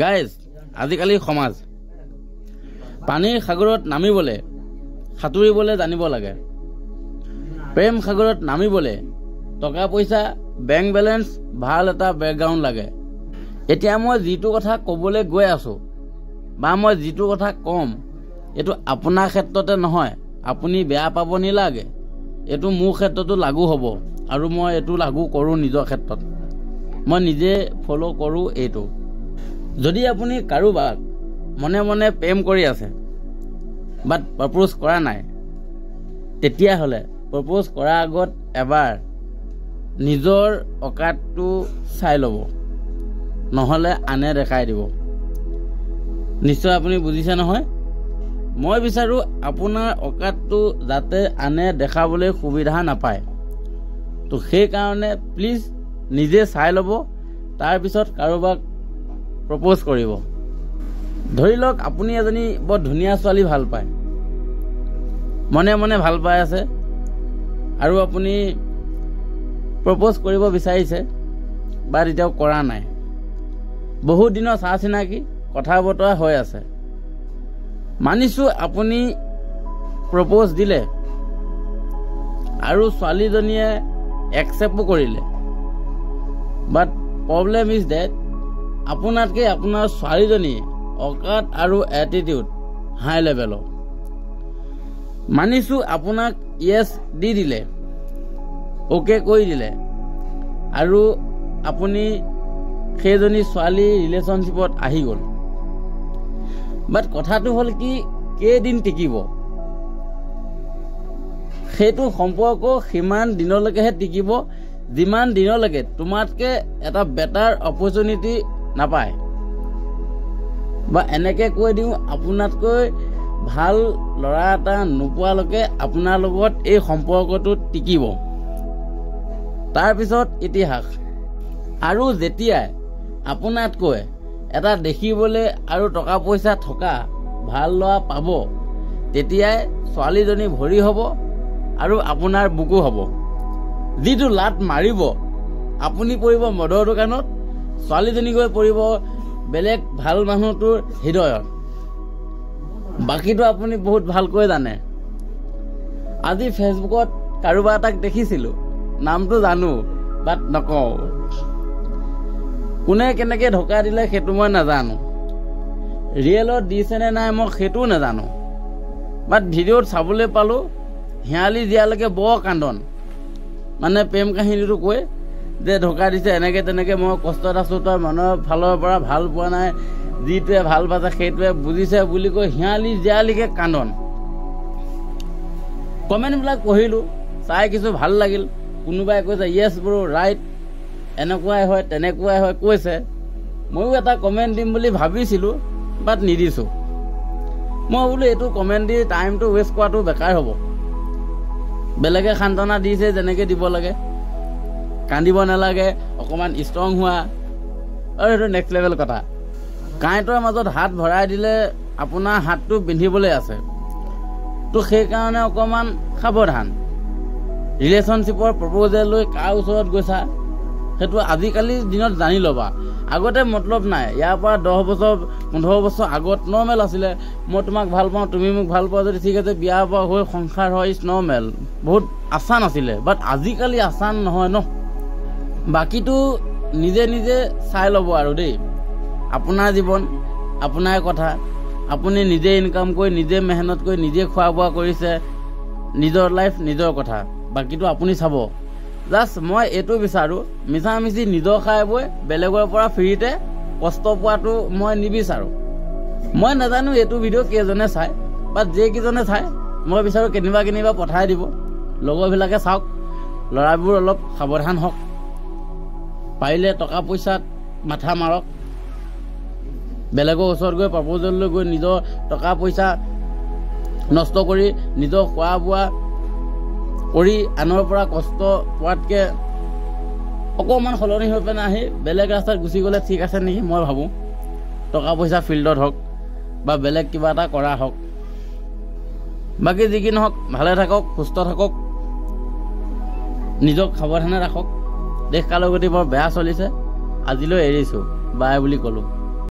Guys, আজিকালি সমাজ পানীৰ সাগৰত নামিবলৈ সাঁতুৰিবলৈ জানিব লাগে। প্ৰেম সাগৰত নামিবলৈ টকা পইচা, বেংক বেলেঞ্চ, ভাল এটা বেকগ্ৰাউণ্ড লাগে। এতিয়া মই যিটো কথা ক'বলৈ গৈ আছোঁ বা মই যিটো কথা ক'ম, এইটো আপোনাৰ ক্ষেত্ৰতে নহয়, আপুনি বেয়া পাব নালাগে। এইটো মোৰ ক্ষেত্ৰতো লাগু হ'ব আৰু মই এইটো লাগু কৰোঁ নিজৰ ক্ষেত্ৰত, মই নিজে ফ'ল' কৰোঁ এইটো। যদি আপুনি কাৰোবাক মনে মনে প্ৰেম কৰি আছে বাট প্ৰপ'জ কৰা নাই, তেতিয়াহ'লে প্ৰপ'জ কৰাৰ আগত এবাৰ নিজৰ অকাতটো চাই ল'ব, নহ'লে আনে দেখাই দিব। নিশ্চয় আপুনি বুজিছে নহয়? মই বিচাৰোঁ আপোনাৰ অকাতটো যাতে আনে দেখাবলৈ সুবিধা নাপায়। তো সেইকাৰণে প্লিজ নিজে চাই ল'ব, তাৰপিছত কাৰোবাক প্ৰপ'জ কৰিব। ধৰি লওক আপুনি এজনী বৰ ধুনীয়া ছোৱালী ভাল পায়, মনে মনে ভাল পাই আছে আৰু আপুনি প্ৰপ'জ কৰিব বিচাৰিছে বাট এতিয়াও কৰা নাই। বহুত দিনৰ চা চিনাকি, কথা বতৰা হৈ আছে। মানিছোঁ আপুনি প্ৰপ'জ দিলে আৰু ছোৱালীজনীয়ে একচেপ্টো কৰিলে, বাট প্ৰব্লেম is date আপোনাতকৈ আপোনাৰ ছোৱালীজনীয়ে অকাত আৰু এটিটিউড হাই লেভেলৰ। মানিছোঁ আপোনাক য়েছ দি দিলে, অ'কে কৰি দিলে আৰু আপুনি সেইজনী ছোৱালী ৰিলেশ্যনশ্বিপত আহি গ'ল। বাট কথাটো হ'ল কি, কেইদিন টিকিব সেইটো সম্পৰ্ক? সিমান দিনলৈকেহে টিকিব যিমান দিনলৈকে তোমাতকৈ এটা বেটাৰ অপৰচুনিটি নাপায়। বা এনেকৈ কৈ দিওঁ, আপোনাতকৈ ভাল ল'ৰা এটা নোপোৱালৈকে আপোনাৰ লগত এই সম্পৰ্কটো টিকিব, তাৰপিছত ইতিহাস। আৰু যেতিয়াই আপোনাতকৈ এটা দেখিবলৈ আৰু টকা পইচা থকা ভাল ল'ৰা পাব, তেতিয়াই ছোৱালীজনী ভৰি হ'ব আৰু আপোনাৰ বুকু হ'ব। যিটো লাট মাৰিব, আপুনি পৰিব মদৰ দোকানত, ছোৱালীজনী গৈ পৰিব বেলেগ ভাল মানুহটোৰ হৃদয়ত। বাকীটো আপুনি বহুত ভালকৈ জানে। আজি ফেচবুকত কাৰোবাৰ এটাক দেখিছিলোঁ, নামটো জানো বাট নকওঁ, কোনে কেনেকৈ ঢকা দিলে সেইটো মই নাজানো, ৰিয়েলত দিছেনে নাই মই সেইটোও নাজানো, বাট ভিডিঅ'ত চাবলৈ পালোঁ হিয়ালি জীয়ালৈকে বৰ কান্দন, মানে প্ৰেম কাহিনীটো কৈ যে ঢকা দিছে এনেকৈ তেনেকৈ, মই কষ্টত আছোঁ, তই মনৰ ফালৰ পৰা ভাল পোৱা নাই, যিটোৱে ভাল পাইছে সেইটোৱে বুজিছে বুলি কৈ হিয়ালি জীয়ালিকে কান্দন। কমেণ্টবিলাক পঢ়িলোঁ, চাই কিছু ভাল লাগিল। কোনোবাই কৈছে য়েছ ব্ৰ ৰাইট, এনেকুৱাই হয় তেনেকুৱাই হয় কৈছে। ময়ো এটা কমেণ্ট দিম বুলি ভাবিছিলোঁ বাট নিদিছোঁ। মই বোলো এইটো কমেণ্ট দি টাইমটো ৱেষ্ট কৰাটো বেকাৰ হ'ব। বেলেগে সান্তনা দিছে যেনেকৈ দিব লাগে, কান্দিব নালাগে, অকণমান ষ্ট্ৰং হোৱা, আৰু সেইটো নেক্সট লেভেল কথা। কাঁইটৰ মাজত হাত ভৰাই দিলে আপোনাৰ হাতটো বিন্ধিবলৈ আছে, তো সেইকাৰণে অকণমান সাৱধান। ৰিলেশ্যনশ্বিপৰ প্ৰপ'জেল লৈ কাৰ ওচৰত গৈছা সেইটো আজিকালিৰ দিনত জানি ল'বা। আগতে মতলব নাই, ইয়াৰ পৰা 10 বছৰ 15 বছৰ আগত নৰ্মেল আছিলে, মই তোমাক ভাল পাওঁ, তুমি মোক ভাল পোৱা যদি ঠিক আছে, বিয়া বাৰু হৈ সংসাৰ হয়, is normal, বহুত আচান আছিলে। বাট আজিকালি আচান নহয় ন। বাকীটো নিজে নিজে চাই ল'ব আৰু দেই। আপোনাৰ জীৱন, আপোনাৰ কথা, আপুনি নিজে ইনকাম কৰি নিজে মেহনত কৰি নিজে খোৱা বোৱা কৰিছে, নিজৰ লাইফ নিজৰ কথা, বাকীটো আপুনি চাব। জাষ্ট মই এইটো বিচাৰোঁ, মিছামিছি নিজৰ খাই বৈ বেলেগৰ পৰা ফ্ৰীতে কষ্ট পোৱাটো মই নিবিচাৰোঁ। মই নাজানো এইটো ভিডিঅ' কেইজনে চায়, বাট যিকেইজনে চায় মই বিচাৰোঁ কেনিবা কেনিবা পঠাই দিব, লগৰবিলাকে চাওক, ল'ৰাবোৰ অলপ সাৱধান হওক, পাৰিলে টকা পইচাত মাথা মাৰক, বেলেগৰ ওচৰত গৈ প্ৰপ'জেল লৈ গৈ নিজৰ টকা পইচা নষ্ট কৰি নিজৰ খোৱা বোৱা কৰি আনৰ পৰা কষ্ট পোৱাতকৈ অকণমান সলনি হৈ পেলাই আহি বেলেগ ৰাস্তাত গুচি গ'লে ঠিক আছে নেকি মই ভাবোঁ। টকা পইচা ফিল্ডত হওক বা বেলেগ কিবা এটা কৰা হওক, বাকী যি কি নহওক ভালে থাকক, সুস্থ থাকক, নিজক সাৱধানে ৰাখক। দেশ কালৰ গতি বৰ বেয়া চলিছে। আজিলৈ এৰিছোঁ, বাই বুলি ক'লোঁ।